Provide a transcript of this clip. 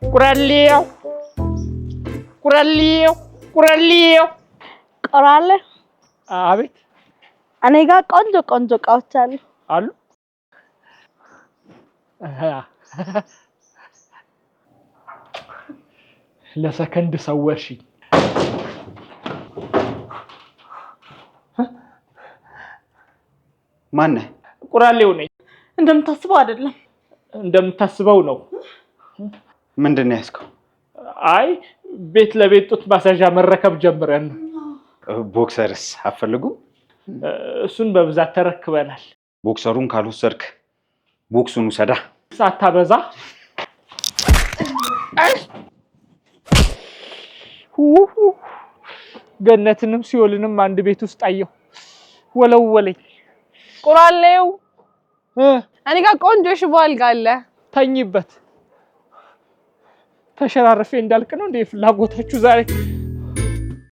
ቁራሌው ቁራሌው ቁራሌው። ቆራለ። አቤት። እኔ ጋር ቆንጆ ቆንጆ እቃዎች አሉ። አሉ። ለሰከንድ ሰወርሽኝ። ማነህ? ቁራሌው ነኝ። እንደምታስበው አይደለም። እንደምታስበው ነው። ምንድን ነው ያዝከው? አይ፣ ቤት ለቤት ጡት ማስያዣ መረከብ ጀምረን ነው። Boxer ስ አትፈልጉም? እሱን በብዛት ተረክበናል። Boxer ኡን ካልወሰድክ ቦክሱን ውሰዳ። ሳታበዛ። ገነትንም ሲኦልንም አንድ ቤት ውስጥ አየሁ። ወለወለኝ። ቁራሌው፣ እኔ ጋር ቆንጆ ሽቦ አልጋ አለ። ተኝበት። ተሸራርፌ እንዳልቅ ነው እንደ ፍላጎታችሁ ዛሬ።